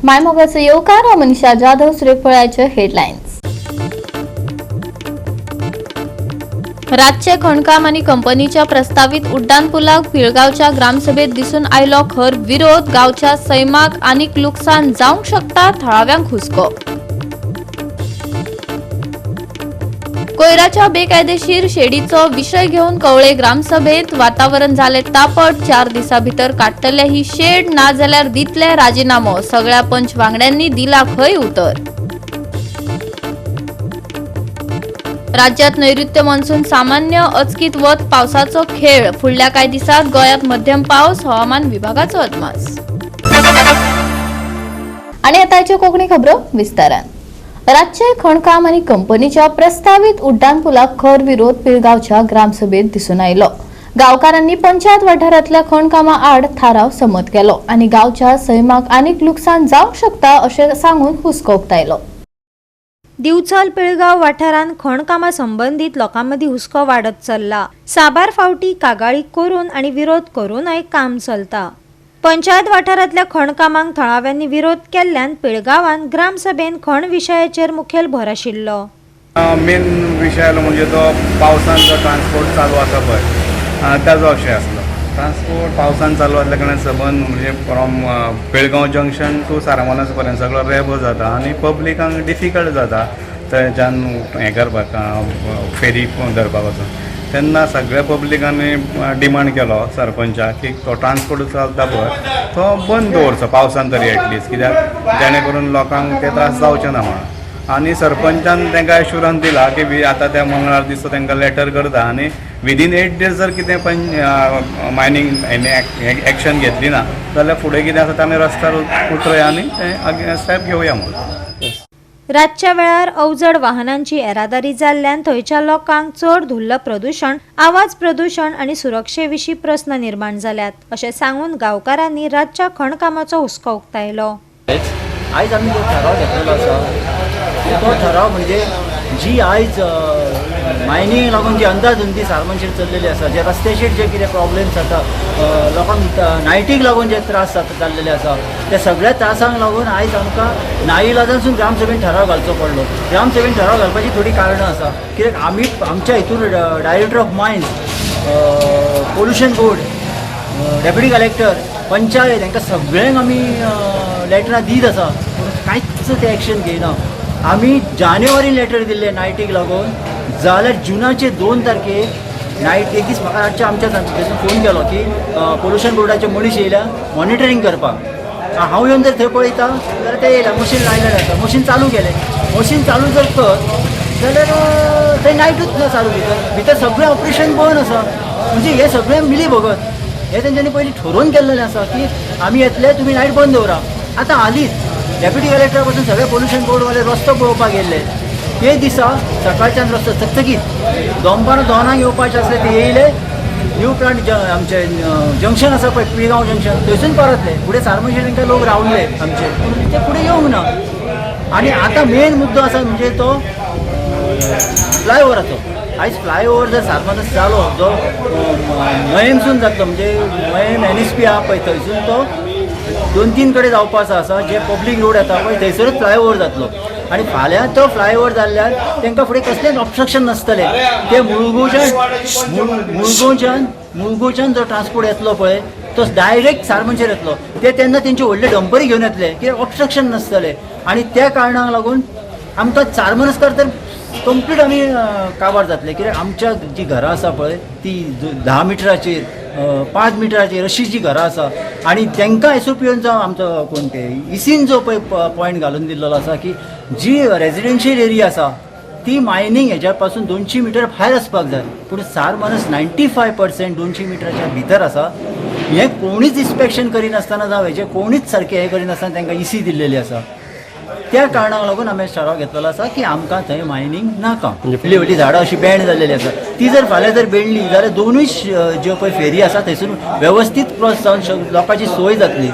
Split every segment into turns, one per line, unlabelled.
मायमोगाचो येवकार. हांव मनीषा जाधव. सुरेखपळाचे हेडलायन्स. रातचे खणकाम आणि कंपनीच्या प्रस्तावित उड्डाणपुलाक पिळगावच्या ग्रामसभेत दिसून आयलो खर विरोध. गावच्या सैमाक आनीक लुकसाण जावंक शकता, थळाव्यांक हुस्को. कोयराच्या बेकायदेशीर शेडीचो विशय घेवन कवळे ग्रामसभेत वातावरण झाले तापट. 4 दिसा भितर काडटले ही शेड, ना जाल्यार दितले राजीनामो, सगळ्या पंच वांगड्यांनी दिला खंय उतर. राज्यात नैऋत्य मान्सून सामान्य, अचकीत वत पावसाचो खेळ. फुडल्या कांय दिसात गोंयांत मध्यम पावस, हवामान विभागाचो अदमास. आणि आतांच्यो कोंकणी खबरो विस्तारान. रातचे खणकाम आनी कंपनीच्या प्रस्तावीत उड्डाणपुलाक खर विरोध पिळगावच्या ग्रामसभेत दिसून आयलो. गांवकारांनी पंचायत वाठारांतल्या खणकामा आड थाराव संमत केलो आनी गांवच्या सैमाक आनीक लुकसाण जावंक शकता अशें सांगून हुस्को उक्तायलो.
दिवचल पिळगांव वाठारांत खणकामा संबंदीत लोकां मदीं हुस्को वाडत चल्ला. साबार फावटी कागाळी करून आनी विरोध करूनय काम चलता. पंचायत वाठारांतल्या खणकामांक थळाव्यांनी विरोध केल्ल्यान पिळगांवांत ग्रामसभेन खण विशयाचेर मुखेल भर आशिल्लो.
मेन विशय आलो म्हणजे तो पावसान जो ट्रान्सपोर्ट चालू आसा पळय, ताजो विशय आसलो. ट्रान्सपोर्ट पावसान चालू आसल्या कारणान सबंद म्हणजे from Belgaum junction two Sarmanas पर्यंत सगळो रेबो जाता आनी पब्लिकांक डिफिकल्ट जाता थंयच्यान हें करपाक, फेरी धरपाक वचून. तेन्ना सगळ्या पब्लिकांनी डिमांड केलो सरपंचाक की तो ट्रान्सपोर्ट चलता पळय तो बंद दवरचो पावसान तरी एटलिस्ट, कित्याक जेणे करून लोकांक ते त्रास जावचे ना म्हणून. आनी सरपंचान तांकां एश्युरन्स दिला की आतां त्या मंगळार दिसा तांकां लेटर करता आनी विदीन 8 डेज जर कितें पण मायनींग एक्शन घेतली ना जाल्यार फुडें कितें आसा तें आमी रस्त्यार उतरया आनी तें स्टेप घेवया म्हणून.
रातच्या वेळार अवजड वाहनांची येरादारी जाल्ल्यान थंयच्या लोकांक चड धुल्ल प्रदुशण, आवाज प्रदुशण आनी सुरक्षे विशीं प्रस्न निर्माण जाल्यात अशें सांगून गांवकारांनी रातच्या खणकामाचो हुस्को उक्तायलो.
आयज आमी जो ठराव घेतलेलो आसा तो ठराव म्हणजे जी आयज मायनींग लागून जी अंदाधुंदी सारमानशेर चल्लेली आसा, जे रस्त्याचेर जे कितें प्रॉब्लेम्स जाता, लोकांक नायटीक लागून जे त्रास जाता जाल्लेले आसा, त्या सगळ्या त्रासांक लागून आयज आमकां नाईलाजानसून ग्रामसभेन ठराव घालचो पडलो. ग्रामसभेन ठराव घालपाची थोडी कारणां आसा, कित्याक आमी आमच्या हितून director of mines, pollution board, deputy collector, panchayat हांकां सगळ्यांक आमी लेटरां दीत आसा, पूण कांयच ते एक्शन घेयना. आमी जानेवारीन लेटर दिल्ले नायटीक लागून, जाल्यार जुनाचे 2 तारखेर नायट एक दीस म्हाका रातचे आमच्या थंयसून फोन केलो की पोल्युशन बोर्डाचे मनीस येयल्या मॉनिटरींग करपाक. हांव येवन जर थंय पळयता जाल्यार ते येयल्या, मशीन लायलेलें आसा. मशीन चालू केलें. मशीन चालू जर कर जाल्यार थंय नायटूच ना चालू. भितर भितर सगळें ऑपरेशन बंद आसा. म्हणजे हे सगळें मिली भगत हे तेंच्यांनी पयलीं ठरोवन केल्लेलें आसा की आमी येतले, तुमी लायट बंद दवरा. आतां हालींच डेप्युटी कलेक्टरा पासून सगळे पोल्युशन बोर्डवाले रस्तो पळोवपाक गेल्ले. ते दिसा सकाळच्यान रस्तो चकचकीत. दोनपारां 2 येवपाचे आसले, ते येयले. न्यू प्लांट आमचे जंक्शन आसा पळय, पिळगांव जंक्शन, थंयसून परतले. फुडें सारमानशेर तांकां लोक रावले आमचे, पूण ते फुडें येवंक ना. आनी आतां मेन मुद्दो आसा म्हणजे तो फ्लायओवराचो. आयज फ्लायओवर जर सारमानस जालो, जो मयेमसून जातलो, म्हणजे मयेम एनएसपी आहा पळय थंयसून तो 2-3 कडेन जावपाचो आसा. जे पब्लीक रोड येता पळय थंयसरूच फ्लायओवर जातलो आनी फाल्यां तो फ्लायओवर जाल्ल्यान तांकां फुडें कसलेंच ऑब्स्ट्रक्शन नासतलें. ते मुळगांवच्यान जो ट्रान्सपोर्ट येतलो पळय तो डायरेक्ट सारमानशेर येतलो. ते तेन्ना तेंचे व्हडले डंपरी घेवन येतले, कित्याक ऑब्स्ट्रक्शन नासतलें. आनी त्या कारणाक लागून आमकां चारमनस्कार तर कंप्लीट आमी काबार जातले, कित्याक आमच्या जी घरां आसा पळय ती 10 मिटराचेर, 5 मिटराचेर अशी जी घरां आसा. आनी तांकां एसओपीएन जो आमचो कोण ते इसीन जो पळय पॉयंट घालून दिल्लो आसा की जी रेजिडेन्शियल एरिया आसा ती मायनींग हेज्या पासून 200 मिटर भायर आसपाक जाय, पूण सारमानस 95% 200 मिटराच्या भितर आसा. हें कोणीच इन्स्पेक्शन करिनासतना जावं हेजें कोणीच सारकें हें करिनासतना तांकां इसी दिल्लेली आसा. त्या कारणाक लागून आमी ठराव घेतलेलो आसा की आमकां थंय मायनींग नाका. व्हडली व्हडली झाडां अशी बँड जाल्लेली आसा, ती जर फाल्यां जर बेणली जाल्यार दोनूय ज्यो पळय फेरी आसा थंयसून वेवस्थीत क्रॉस जावन लोकांची सोय जातली.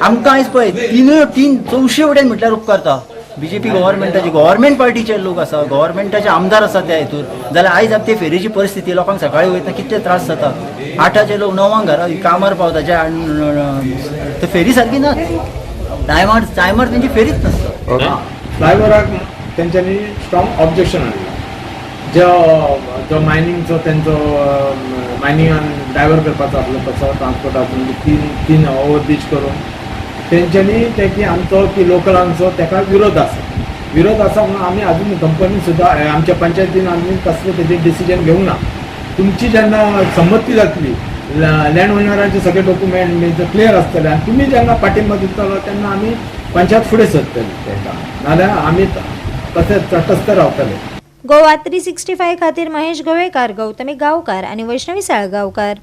आमकां आयज पळय तिनूय तीन चौशे वटेन म्हटल्यार उपकारता. बीजेपी गव्हर्मेंटाचे, गव्हर्मेंट पार्टीचे लोक आसा, गव्हर्मेंटाचे आमदार आसा त्या हितूर, जाल्यार आयज आमचे फेरीची परिस्थिती, लोकांक सकाळी वयतना कितले त्रास जाता. 8चे लोक 9 घरा कामार पावता. जे ते फेरी सारकी ना. टायमार टायमार तेंची फेरीच नासता.
फ्लायओवराक तेंच्यांनी स्ट्रॉंग ऑब्जेक्शन हाडलां. जो जो मायनिंगचो तेंचो मायनिंगान डायवर करपाचो आसलो तसो ट्रान्सपोर्टाचो म्हणजे तीन तीन ओवर ब्रीज करून तेंच्यांनी ते की आमचो की लोकलांचो तेका विरोध आसा, विरोध आसा म्हणून आमी अजून कंपनी सुद्दां आमच्या पंचायतीन आमी कसलें तेजेर डिसिजन घेवंक ना. तुमची जेन्ना संमती जातली, लँड ओनरांचे सगळे डॉक्युमेंट क्लियर आसतले आनी तुमी जेन्ना पाठिंबा दितलो तेन्ना आमी पंचायत फुडें सरतली तेका, नाजाल्यार आमी तशें तटस्थ रावतले.
गोवा 365 खातीर महेश गोवेकार, गौतमी गांवकार आनी वैष्णवी साळगांवकार.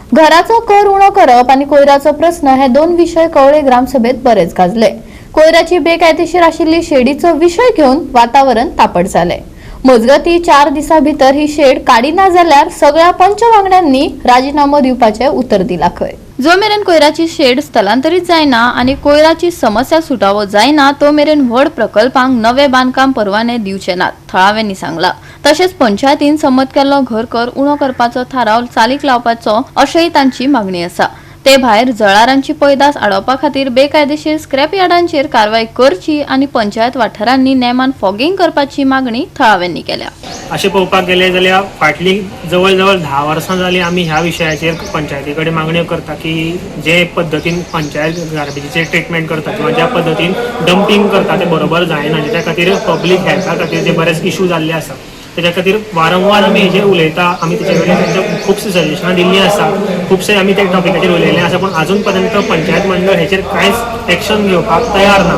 घराचो कर उणो करप आनी कोयराचो प्रस्न हे दोन विशय कवळे ग्रामसभेत बरेच गाजले. कोयराची बेकायदेशीर आशिल्ली शेडीचो विशय घेवन वातावरण तापट जालें. मजगती 4 दिसां भितर ही शेड काडिना जाल्यार सगळ्या पंच वांगड्यांनी राजीनामो दिवपाचें उतर दिलां खंय. जो मेरेन कोयराची शेड स्थलांतरीत जायना आनी कोयराची समस्या सुटावो जायना तो मेरेन व्हड प्रकल्पांक नवे बांदकाम परवाने दिवचे नात, थळाव्यांनी सांगला. तशेंच पंचायतीन संमत केल्लो घर कर उणो करपाचो थाराव चालीक लावपाचो अशेंय तांची मागणी आसा. ते भायर जळारांची पैदास आडोवपा खातीर बेकायदेशीर स्क्रॅप यार्डांचेर कारवाय करची आनी पंचायत वाठारांनी नेमान फॉगिंग करपाची मागणी थळाव्यांनी केल्या.
अशें पळोवपाक गेलें जाल्यार फाटलीं जवळ जवळ 10 वर्सां जालीं आमी ह्या विशयाचेर पंचायती कडेन मागण्यो करता की जे पद्दतीन पंचायत गार्बेजीचेर ट्रिटमेंट करता किंवा ज्या पद्दतीन डंपींग करता तें बरोबर जायना. त्या खातीर पब्लीक हेल्था खातीर जे बरेच इशू जाल्ले आसा तेच्या खातीर वारंवार आमी हेजेर उलयता. आमी तेचे वयल्यान तेंच्या खुबशीं सजेशनां दिल्लीं आसा, खुबशे आमी त्या टॉपिकाचेर उलयल्ले आसा, पूण आजून पर्यंत पंचायत मंडळ हेचेर कांयच एक्शन घेवपाक तयार ना.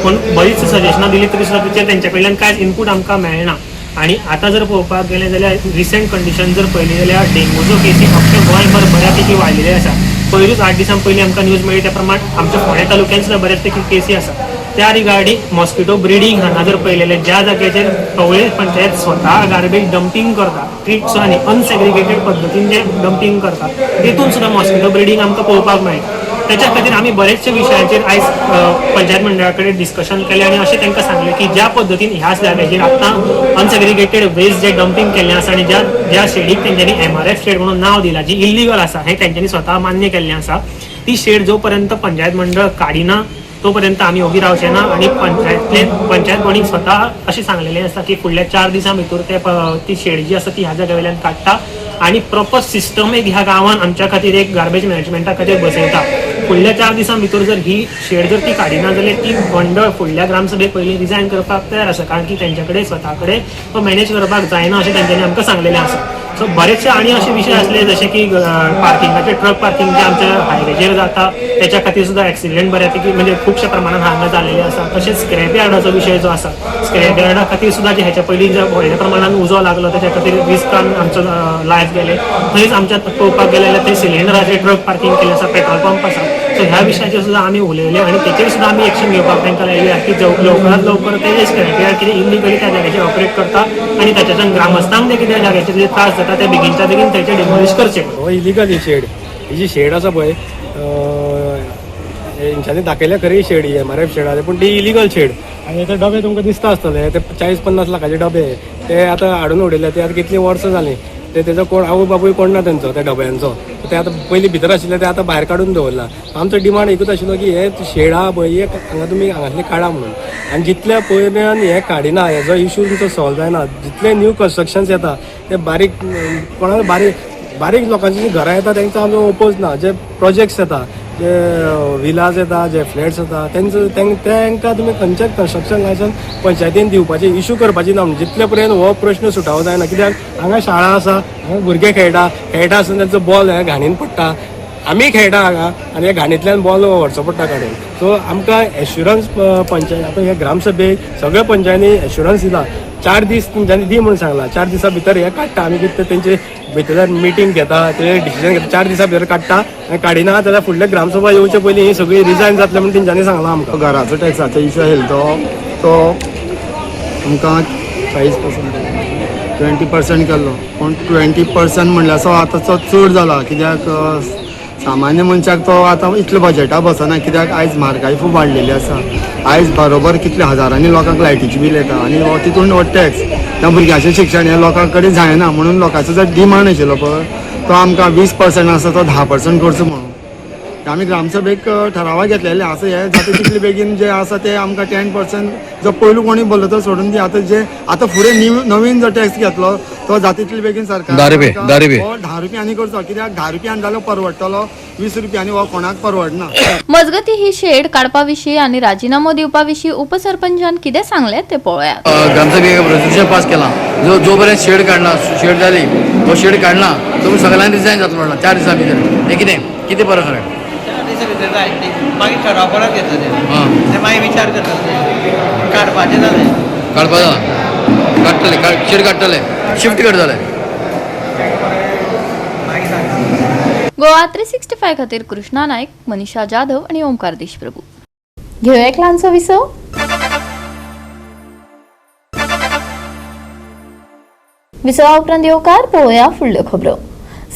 पूण बरीच सजेशनां दिली तरी सुद्दां तेचेर तेंच्या कडल्यान कांयच इनपूट आमकां मेळना. आनी आतां जर पळोवपाक गेलें जाल्यार रिसंट कंडिशन जर पळयली जाल्यार डेंगूच्यो केसी अख्खे गोंयभर बऱ्या पैकी वाडलेल्यो आसा. पयरूच 8 दिसां पयलीं आमकां न्यूज मेळ्ळी त्या प्रमाण आमच्या फोंड्या तालुक्यान सुद्दां बऱ्याच पैकी केसी आसा. त्या रिगार्डींग मॉस्किटो ब्रिडींग हांगा जर पळयलें ज्या जाग्याचेर कवळे पंचायत स्वता गार्बेज डंपींग करता, ट्रिप्स आनी अनसेग्रिगेटेड पद्दतीन जे डंपींग करता तितून सुद्दां मॉस्किटो ब्रिडींग आमकां पळोवपाक मेळटा. त्याच्या खातीर आमी बरेचशे विशयांचेर आयज पंचायत मंडळा कडेन डिस्कशन केलें आनी अशें तांकां सांगलें की ज्या पद्दतीन ह्या जाग्याचेर आतां अनसेग्रिगेटेड वेस्ट जे डंपींग केल्लें आसा आनी ज्या ज्या शेडीक तेंच्यांनी एमआरएफ शेड म्हणून नांव दिलां जी इल्लिगल आसा हें तेंच्यांनी स्वता मान्य केल्लें आसा, ती शेड जो पर्यंत पंचायत मंडळ काडिना तो पर्यंत आमी ओगी रावचे ना. आनी पंचायत बॉडीक स्वता अशें सांगलेलें आसा की फुडल्या 4 दिसां भितर ते ती शेड जी आसा ती ह्या जाग्या वयल्यान काडटा आनी प्रॉपर सिस्टम एक ह्या गांवान आमच्या खातीर एक गार्बेज मॅनेजमेंटा खातीर बसयता. फुडल्या 4 दिसां भितर जर ही शेड जर ती काडिना जाल्यार ती मंडळ फुडल्या ग्रामसभेक पयलीं रिजायन करपाक तयार आसा, कारण की तेंच्या कडेन स्वता कडेन तो मॅनेज करपाक जायना अशें तेंच्यांनी आमकां सांगलेलें आसा. सो बरेचशे आनी अशे विशय आसले जशे की पार्किंगाचे ट्रक पार्किंग जे आमच्या हायवेचेर जाता तेच्या खातीर सुद्दां एक्सिडेंट बऱ्यापैकी म्हणजे खुबश्या प्रमाणात हांगा जाल्लेले आसा. तशेंच स्क्रॅप यार्डाचो विशय जो आसा, स्क्रॅप यार्डा खातीर सुद्दां जे हेच्या पयलीं जे व्हडल्या प्रमाणान उजो लागलो तेच्या खातीर रिस्कान आमचो लायफ गेले. थंयच आमच्या पळोवपाक गेले जाल्यार थंय सिलिंडराचे ट्रक पार्किंग केलें आसा, पेट्रोल पंप आसा. सो ह्या विशयाचेर सुद्दां आमी उलयले आनी तेचेर सुद्दां आमी एक्शन घेवपाक तांकां लायली की लवकरात लवकर ते स्क्रॅप यार्ड कितें इल्लिगली त्या जाग्याचेर ऑपरेट करता आनी ताच्याच्यान ग्रामस्थांक जे कितें जाग्याचेर जे त्रास जाता ते बेगीनच्या बेगीन थंयचे डिमोलिश करचे.
हो इलिगल ही शेड, ही जी शेड आसा पळय हेंच्यांनी दाखयल्या खरी शेड ही एमआरएफ शेड आसा, पूण ती इलिगल शेड. आनी ते डबे तुमकां दिसता आसतले, ते 40-50 लाखाचे डबे ते आतां हाडून उडयले, ते आतां कितलीं वर्सां जालीं ते तेजो कोण आवय बापूय कोण ना तेंचो त्या डब्यांचो. ते आतां पयलीं भितर आशिल्ले ते आतां भायर काडून दवरला. आमचो डिमांड एकूच आशिल्लो की हे शेड आहा पळय हे हांगा तुमी हांगासली काडा म्हणून. आनी जितल्या पयल्यान हे काडिना हेजो इशू तुमचो सॉल्व जायना. जितले न्यू कन्स्ट्रक्शन्स येता ते बारीक कोणाक बारीक बारीक लोकांची जी घरां येता तेंचो आमचो ओपोज ना. जे प्रोजेक्ट्स येता, जे विलाज येता, जे फ्लॅट्स येता तेंचो तेंकां तुमी खंयचेच कन्स्ट्रक्शन लायसन्स पंचायतीन दिवपाचें इशू करपाची ना. जितले पर्यंत हो प्रश्न सुटावो जायना, कित्याक हांगा शाळा आसा, हांगा भुरगे खेळटा, खेळटा आसतना तेंचो बॉल हे घाणीन पडटा, आमी खेळटा हांगा आनी ह्या घाणींतल्यान बॉल व्हरचो पडटा काडून. सो आमकां एश्युरन्स पंचायत आतां ह्या ग्रामसभेक सगळ्या पंचायतींनी एश्युरन्स दिला, 4 दीस तुमच्यांनी दी म्हणून सांगला, 4 दिसां भितर हे काडटा आमी, कितें तेंचे भितरल्यान मिटींग घेता, ते डिसिजन घेता, 4 दिसां भितर काडटा आनी काडिना जाल्यार फुडले ग्रामसभा येवचे पयलीं ही सगळी रिजायन जातले म्हणून तेंच्यांनी सांगलां आमकां.
घराचो टॅक्साचो इशू आशिल्लो तो आमकां 40% 20% केल्लो, पूण 20% म्हणल्यार असो आतां तो चड जाला, कित्याक सामान्य मनशाक तो आतां इतलो बजेटा बसना, कित्याक आयज म्हारगाय खूब वाडलेली आसा. आयज बरोबर कितले हजारांनी लोकांक लायटीची बील येता आनी हो तितून हो टॅक्स त्या भुरग्यांचें शिक्षण हें लोकां कडेन जायना म्हणून लोकांचो जो डिमांड आशिल्लो पळय तो आमकां 20% आसा तो 10% करचो म्हणून. आमी ग्रामसभेक ठरावा घेतलेले आसा, हे जाता तितले बेगीन जे आसा ते आमकां 10% जो पयलू कोणी बोललो तो सोडून दी. आतां जे आतां फुडें नवीन जो टॅक्स घेतलो तो जाता तितले बेगीन सरकार
10 रुपये, 10 रुपये.
हो 10 रुपयांनी करचो, कित्याक 10 रुपयान जाल्यार परवडटलो, 20 रुपयांनी हो कोणाक परवडना.
मजगती, ही शेड काडपा विशीं आनी राजिनामो दिवपा विशीं उपसरपंचान कितें सांगलें तें पळोवया.
ग्रामसभेक रेजोल्युशन पास केलां, जो जो पर्यंत शेड काडना, शेड जाली, तो शेड काडना तो सगळ्यांनी रिजायन जातलो म्हणला 4 दिसां भितर. हें कितें कितें बरें खरें?
4 दिसा भितर जाय ते, मागीर ठराव परत घेतले ते.
आं.
ते मागीर विचार करतात, ते काडपाचें जालें.
काडपा जालां, काडटले, शेड काडटले, शिफ्ट करतले.
मागीर सांगता.
गोवा 365 खातीर कृष्णा नाईक, मनीषा जाधव आणि ओमकार देशप्रभू. घेऊया एक ल्हानसो विसव. विसवा उपरांत येवकार. पळोवया फुडल्यो खबरो.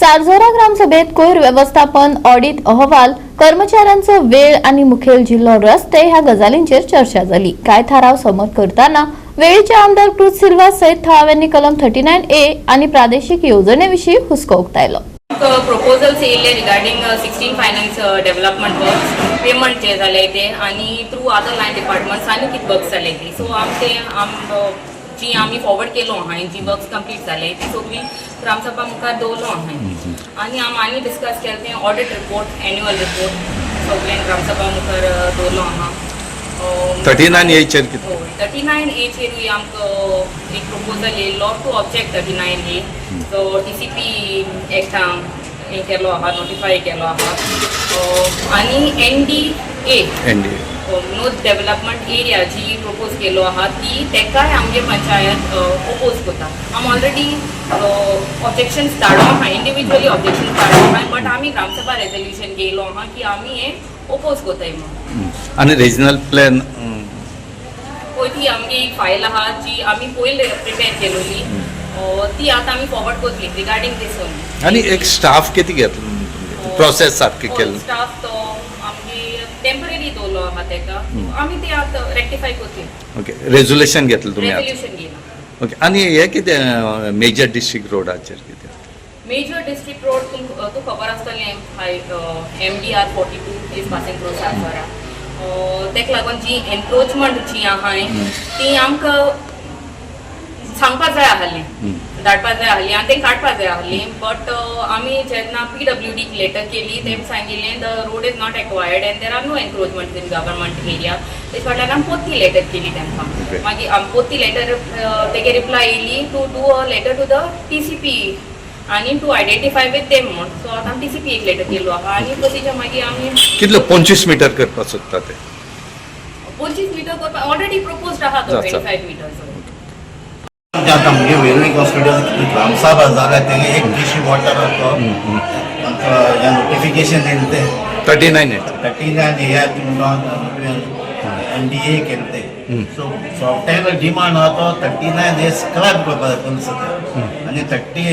सारझोरा ग्रामसभेत कोयर वेवस्थापन, ऑडिट अहवाल, कर्मचाऱ्यांचो वेळ आनी मुखेल जिल्लो रस्ते ह्या गजालींचेर चर्चा जाली. कांय थाराव संमत करताना वेळीचे आमदार क्रुज सिल्वा सयत थळाव्यांनी कलम 39ए आनी प्रादेशीक येवजणे विशीं हुस्को उक्तायलो.
प्रपोजल्स येयल्ले regarding 16 finance development works payment जे जाले ते आनी थ्रू अदर लायन डिपार्टमेंट्स आनी कितें वर्क्स जाले ती. सो आम ते आम जी आमी फॉरवर्ड केलो आहाय, जी वर्क्स कंप्लीट जाले ती सगळी ग्रामसभा मुखार दवरलो आहाय आनी आम आनी डिस्कस केलें तें ऑडिट रिपोर्ट, एन्युअल रिपोर्ट सगळें ग्रामसभा मुखार दवरलो आहा.
39 एचेर कितें?
हय, 39 एचेरूय आमकां एक प्रपोजल येयल्लो to object 39A. So TCP एक्टान हें केलो आहा, नोटिफाय केलो आहा आनी NDA
NDA
north development area जी प्रपोज केलो आहा ती तेकाय आमगे पंचायत ओपोज करता. आम ऑलरेडी ऑब्जेक्शन्स धाडो आहा, इंडिविज्युअली ऑब्जेक्शन धाडो आहा, बट आमी ग्रामसभा रेजोल्युशन घेयलो आहा की आमी हें ओपोज करताय म्हणून.
आनी रिजनल प्लॅन?
पळय, ती आमगे एक फायल आहा जी आमी पयलीं प्रिपेर केलोली, ती आतां आमी फॉरवर्ड करतली रिगार्डींग दीस ओनली.
आनी एक स्टाफ कितें घेतलो, प्रोसेस सारकी केल्लो?
स्टाफ तो आमगे टेम्पररी दवरलो आहा तेका, आमी ते आतां रेक्टिफाय करतली.
ओके, रेजोल्युशन घेतलं तुमी आतां?
रेजोल्युशन घेयला.
ओके, आनी हे कितें, मेजर डिस्ट्रिक्ट रोडाचेर कितें?
मेजर डिस्ट्रिक्ट रोड तुमकां खबर आसतलें, MDR 42 is passing through Sarzora. तेका लागून जी एनक्रोचमेंट जी आहाय ती आमकां सांगपा जाय आहली, धाडपा जाय आहली आनी तें काडपा जाय आहली. बट आमी जेन्ना पीडब्ल्यूडीक लेटर केली, तेम सांगिल्लें the road is not acquired and there are no encroachment in government area. तेज फाटल्यान आमी पोत्ती लेटर केली तेंकां. मागीर आमी पोत्ती लेटर तेगे रिप्लाय येयली to do a letter to the TCP आनी टू आयडेंटिफाय विथ देम म्हूण. सो आतां आमी टीसीपी एक लेटर केलो आहा आनी प्रोसिजर मागीर आमी
कितलो, 25 मिटर करपाक सोदता ते?
25 मिटर करपाक ऑलरेडी प्रपोज्ड आहा तो.
जाता.
25 मिटर्स.
आतां आमगे वेर्ली कॉन्स्टिट्युएन्सी ग्रामसभा जाल्यार तेंगे एक डिशी वॉटर तो हें नोटिफिकेशन येयलें तें.
39 एच.
39 हे एनडीए केले ते. सो सॉफ्टवेअर डिमांड आहा तो 39ए स्क्रॅप करपाक जाय पयलीं सद्या आनी 30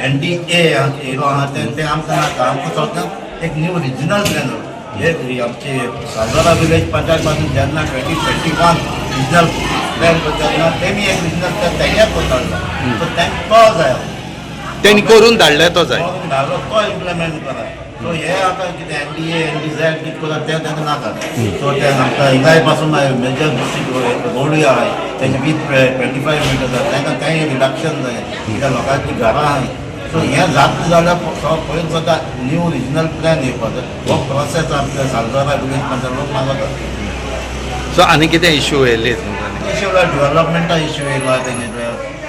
एनडीए येयलो आहा तें तें आमकां नाका. आमकां सगळ्यांक एक न्यू रिजनल प्लॅन. हे आमचे साजोरा विलेज पंचायत पासून जेन्ना 2021 रिजनल प्लॅन करता तेन्ना तेमी एक रिजनल प्लॅन तेंगे करता, सो तांकां तो जाय.
तेणी करून धाडले तो जाय.
करून धाडलो तो इम्प्लिमेंट करा. सो हे आतां कितें एनडीए एनडीझेड कितें करता तें तांकां नाका. सो ते आमकां हिंगाय पासून मेजर डिस्ट्रिक्ट रोडूय आहाय, तेजे वीथ 25 मिटर्स आहा, तांकां तेंय रिडक्शन जाय कित्याक लोकांची घरां आहाय. सो हें जातलें जाल्यार पयलीं सुद्दां न्यू रिजनल प्लॅन येवपाक जाय. हो प्रोसेस आमच्या सालजोरा विलेज पंचायत लोक मागता.
सो आनी कितें इश्यू येयले तुमकां?
इश्यू डेव्हलपमेंटा इश्यू येयलो तेंगे,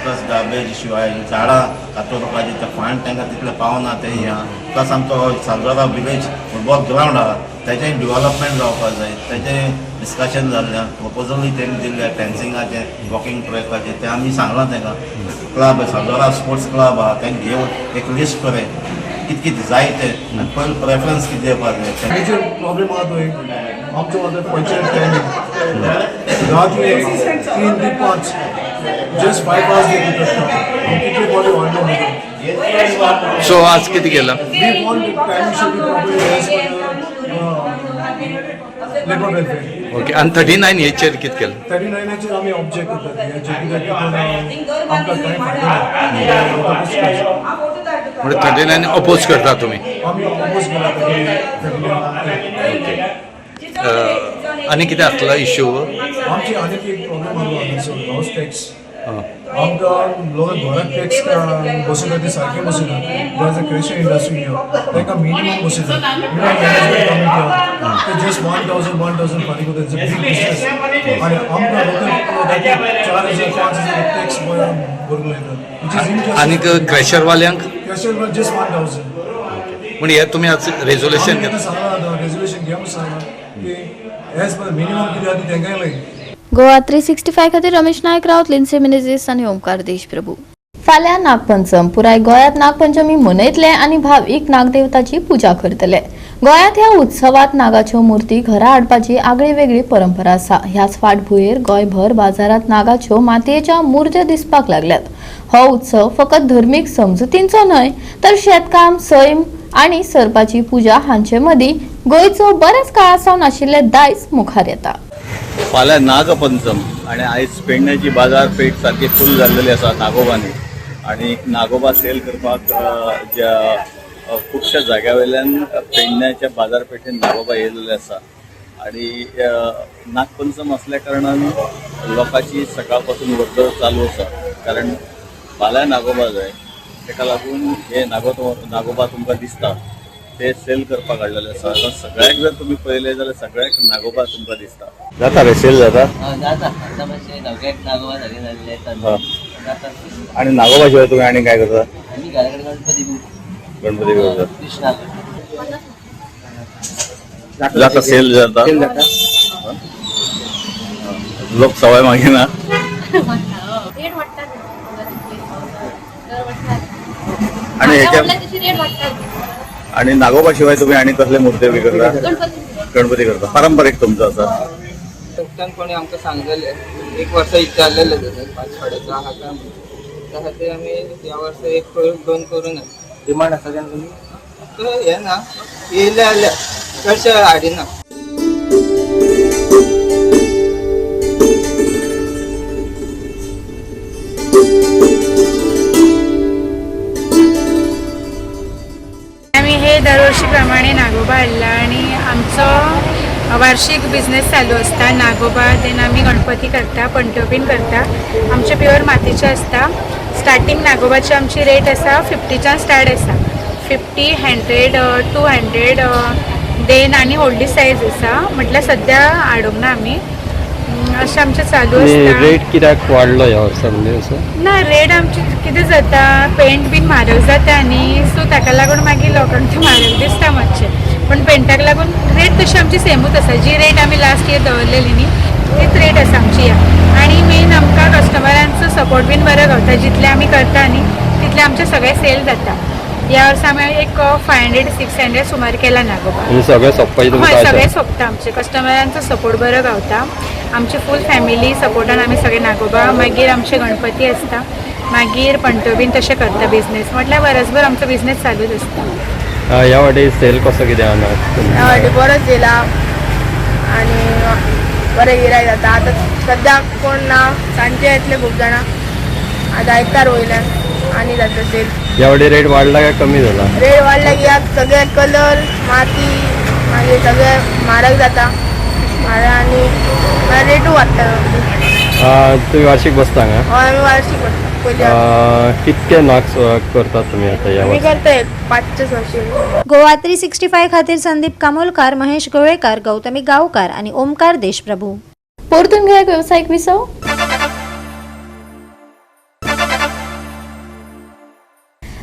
प्लस गार्बेज इश्यू आहा, झाडां कातरपाची, ते फंड तांकां तितले पावना ते हें. प्लस आमचो सालजोरा विलेज फुटबॉल ग्रावंड आहा, तेजें डेव्हलपमेंट जावपाक जाय. तेजें डिस्कशन जाल्लें, प्रपोजलूय तेणी दिल्लें, फेन्सिंगाचें, वॉकिंग ट्रॅकाचें. तें आमी सांगलां तांकां. क्लब, सालजोरा स्पोर्ट्स क्लब आहा, तेंकां घेवन एक लिस्ट करें कितें कितें जाय तें आनी पयलीं प्रेफरन्स कितें दिवपाक जाय.
मेजर प्रॉब्लम आहा तो एक आमचो आतां पंचायत टायमींग रात में 3 ते 5, जस्ट 5 आवर्स देतात. कितले बॉडी वाडलो.
सो आज कितें केलां?
We want the timing should be properly as per labour welfare.
Okay, आनी 39 हेचेर कितें केलें?
39आचेर आमी ऑब्जेक्ट करतात, हेचेर कित्याक तितून आमकां कांय फायदो ना.
म्हणजे 39 अपोज करता तुमी?
आमी अपोज केला 39.
ओके, आनी कितें आसलो इश्यू?
आमची आनीक एक प्रॉब्लेम आसलो हांगासर, हावस टॅक्स. आमकां लोक घराक टॅक्स बसयता ते सारके बसयना. There is a crusher industry here, तांकां मिनिमम बसयता. मिनिमम मॅनेजमेंट कमिटी आहा, ते जस्ट 1000 1000 फारीक करता. It's a big business. आनी आमकां लोकल 4000 5000 टॅक्स भरूंक लायता, which is injustice.
आनीक क्रॅशरवाल्यांक?
Crusher just 1000.
पूण हे तुमी आज रेजोल्युशन
आमी सांगलां, आतां रेजोल्युशन घेवन सांगलां की एज पर मिनिमम कितें आहा ती तांकांय लाय.
गोवा 365 खातीर रमेश नायक राऊत, लिन्सी मिनेझीस आनी ओमकार देशप्रभू. फाल्यां नागपंचम. पुराय गोंयांत नागपंचमी मनयतले आनी भावीक नागदेवताची पुजा करतले. गोंयांत ह्या उत्सवात नागाच्यो मूर्ती घरा हाडपाची आगळी वेगळी परंपरा आसा. ह्याच फाटभुंयेर गोंयभर बाजारात नागाच्यो मातयेच्या मूर्त्यो दिसपाक लागल्यात. हो उत्सव फकत धर्मीक समजुतींचो न्हय तर शेतकाम, सैम आनी सर्पाची पुजा हांचे मदीं गोंयचो बऱ्याच काळा सावन आशिल्ले दायज मुखार येता.
फाल्यां नागपंचम आनी आयज पेडण्याची बाजारपेठ सारकी फूल जाल्लेली आसा नागोबांनी आनी नागोबा सेल करपाक ज्या खुबश्या जाग्या वयल्यान पेडण्याच्या बाजारपेठेन नागोबा येयलेले आसा आनी नागपंचम असल्या कारणान लोकांची सकाळ पासून वर्दळ चालू आसा, कारण फाल्यां नागोबा जाय तेका लागून हे नागोबा तुमकां दिसता ते सेल करपाक हाडलेले आसा. आतां सगळ्याक जर तुमी पळयले जाल्यार सगळ्याक नागोबा तुमकां दिसता. जाता रे सेल जाता?
जाता आतां मातशें सगळ्याक नागोबा सारके जाल्ले येतात, जाता.
आनी नागोबा शिवाय तुमी आनी काय करता?
आमी घरा कडेन गणपती
गणपती करता,
कृष्णा.
जाता सेल जाता? लोक सवाय मागिना? आणि ह्याच्या आणि नागोबा शिवाय तुम्ही आणि कसले मूर्ती बी करता? गणपती करता. पारंपरीक तुमचो आसा.
उपरांत कोणी आमकां सांगलेले एक वर्सा विचारलेले जाल्यार 5 साडेचा आहा काय म्हणून, त्या खातीर आमी ह्या वर्सा 1 करून 2 करून.
डिमांड आसा तेन्ना तुमी?
हे ना येयले जाल्यार चडशे हाडिना.
आमी हे दरवर्षीप्रमाणे नागोबा हाडला आनी आमचो वार्षिक बिझनेस चालू आसता. नागोबा देन आमी गणपती करता, पणट्यो बीन करता. आमचे प्युअर मातीचे आसता. स्टार्टींग नागोबाची आमची रेट आसा 50च्यान स्टार्ट आसा. 50, 100, 200 देन आनी व्हडली सायज आसा. म्हटल्यार सद्या हाडूंक ना आमी, अशें आमचें चालू आसता.
रेट कित्याक वाडलो ह्या वर्सा म्हणजे असो?
ना, रेट आमची कितें जाता, पेंट बीन म्हारग जाता न्ही, सो ताका लागून मागीर लोकांक तें म्हारग दिसता मातशें. पण पेंटाक लागून रेट तशी आमची सेमूच आसा. जी रेट आमी लास्ट इयर दवरलेली न्ही तीच रेट आसा आमची ह्या. आनी मेन आमकां कस्टमरांचो सपोर्ट बीन बरो गावता. जितले आमी करता न्ही तितले आमचे सगळे सेल जाता. ह्या वर्सा आमी एक 500 600 सुमार केला नागोबा.
सगळे सोंपपाची
हय, सगळे सोंपता. आमचे कस्टमरांचो सपोर्ट बरो गावता. आमची फूल फॅमिली सपोर्टान आमी सगळे नागोबा, मागीर आमचे गणपती आसता, मागीर पणट्यो बीन तशें करता बिझनेस. म्हटल्यार वरसभर आमचो बिझनेस चालूच आसता.
ह्या वाटे सेल कसो कितें आहा?
ह्या वाटे बरो सेल आहा आनी बरें गिरायक जाता. आतां सद्याक कोण ना, सांजे येतले खूब जाणां. आतां आयतार वयल्यान आनी जाता सेल.
ह्या वाटे रेट वाडला काय कमी जाला?
रेट वाडला की सगळे कलर माती मागीर सगळे म्हारग जाता आनी रेटूय वाडटा.
तुमी वार्षिक बसता हांगा?
हय, आमी वार्षिक बसता. पयली
कितके नाग करतात तुमी आतां ह्या
आमी करता 500 600.
गोवा 365 खातीर संदीप कामोलकार, महेश गोवेकार, गौतमी गावकार आनी ओमकार देशप्रभू.
परतून घेया एक वेवसायीक विसव.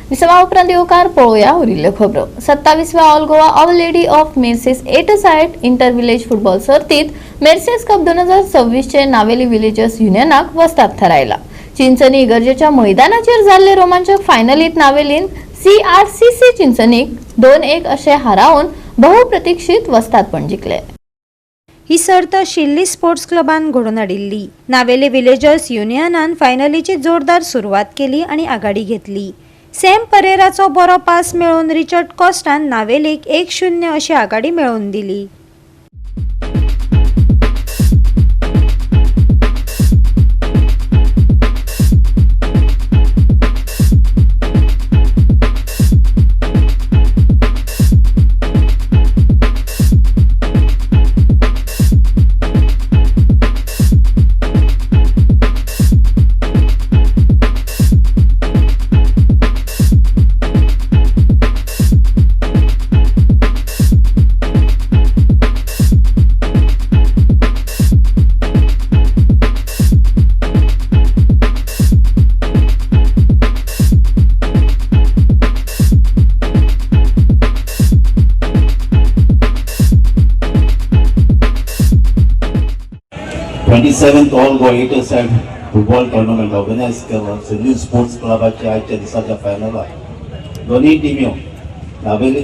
विसवा उपरांत येवकार पळोवया उरिल्ल्यो खबरो. 27व्या all Goa our lady of Merces eight side inter village football सर्तीत मेर्सेस कप 2026 नावेली विलेजर्स युनियनाक वस्ताद थारायला. चिंचणी इगर्जेच्या मैदानाचेर जाल्ले रोमांचक फायनलीत नावेलीन CRCC चिंचणीक 2-1 अशें हारावन बहुप्रतीक्षित वस्तादपण जिखले.
ही सर्त शिल्ली स्पोर्ट्स क्लबान घडोवन हाडिल्ली. नावेली विलेजर्स युनियनान फायनलीची जोरदार सुरवात केली आनी आघाडी घेतली. सॅम परेराचो बरो पास मेळोवन रिचर्ड कॉस्टान नावेलीक 1-0 अशी आघाडी मेळोवन दिली.
27th All Goa 8-a-side football tournament organise केलो सिंधी स्पोर्ट्स क्लबाच्या आयच्या दिसाच्या फायनलाक दोनूय टिम्यो, दाबेली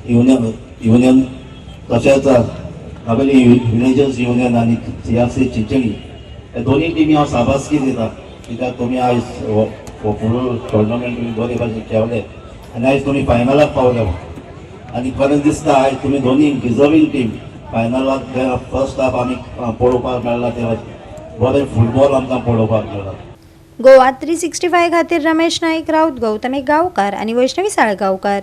युनियन तशेंच दाबेली विलेजर्स युनियन आनी सीआरसी चिंचणी, ह्या दोनूय टिमी हांव साबासकी दिता, कित्याक तुमी आयज हो हो फुडलो टोर्नामेंट तुमी बरे भाशेन खेळले आनी आयज तुमी फायनलाक पावले. आनी खरें दिसता आयज तुमी दोनूय डिजर्वींग टीम. फायनलाक फर्स्ट हाफ आमी पळोवपाक मेळ्ळा, ते बरें फुटबॉल आमकां पळोवपाक मेळ्ळा.
गोवा 365 खातीर रमेश नाईक राऊत, गौतमी गांवकार आनी वैष्णवी साळगांवकार.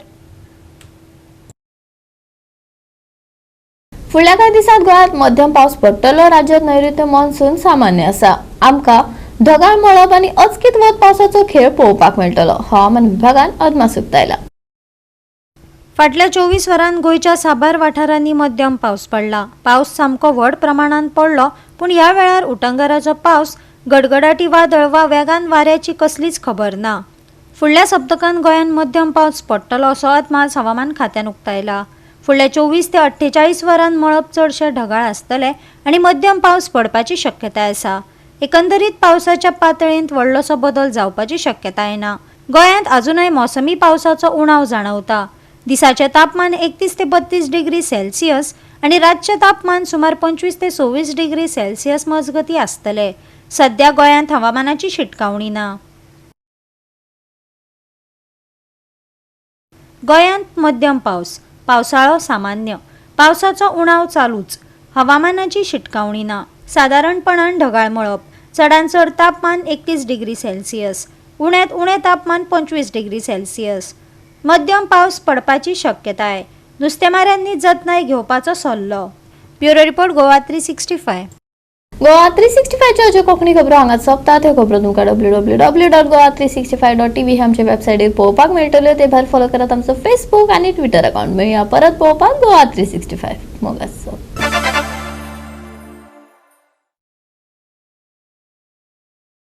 फुडल्या कांय दिसांत गोंयांत मध्यम पावस पडटलो. राज्यांत नैऋत्य मॉन्सून सामान्य आसा. आमकां ढगाळ मळब आनी अचकीत वत पावसाचो खेळ पळोवपाक मेळटलो. हवामान विभागान अदमास उक्तायला.
फाटल्या 24 वरांत गोंयच्या साबार वाठारांनी मध्यम पावस पडला. पावस सामको व्हड प्रमाणांत पडलो, पूण ह्या वेळार उटंगाराचो पावस, गडगडाटी वादळ वा वेगान वाऱ्याची कसलीच खबर ना. फुडल्या सप्तकांत गोंयांत मध्यम पावस पडटलो असो अदमास हवामान खात्यान उक्तायला. फुडल्या 24 ते 48 वरांत मळब चडशें ढगाळ आसतलें आनी मध्यम पावस पडपाची शक्यताय आसा. एकंदरीत पावसाच्या पातळेंत व्हडलोसो बदल जावपाची शक्यताय ना. गोंयांत अजुनय मोसमी पावसाचो उणाव जाणवता. दिसाचें तापमान 31 ते 32 डिग्री सेल्सियस आनी रातचें तापमान सुमार 25 ते 26 डिग्री सेल्सियस मजगतीं आसतलें. सध्या गोंयांत हवामानाची शिटकावणी ना. गोंयांत मध्यम पावस, पावसाळो सामान्य, पावसाचो उणाव चालूच, हवामानाची शिटकावणी ना. सादारणपणान ढगाळ मळब, चडांत चड तापमान 31 डिग्री सेल्सियस, उण्यांत उणें तापमान 25 डिग्री सेल्सियस. मध्यम पावस पडपाची शक्यताय. नुस्तेमाऱ्यांनी जतनाय घेवपाचो सल्लो. Bureau report, Goa 365.
Goa 365च्यो ज्यो कोंकणी खबरो हांगा सोंपतात. ह्यो खबरो तुमकां www.goa365.tv ह्या आमच्या वेबसायटीर पळोवपाक मेळटल्यो. ते भायर फॉलो करात आमचो फेसबूक आनी ट्विटर अकाउंट. मेळया परत पळोवपाक गोवा 365. मोगाचो.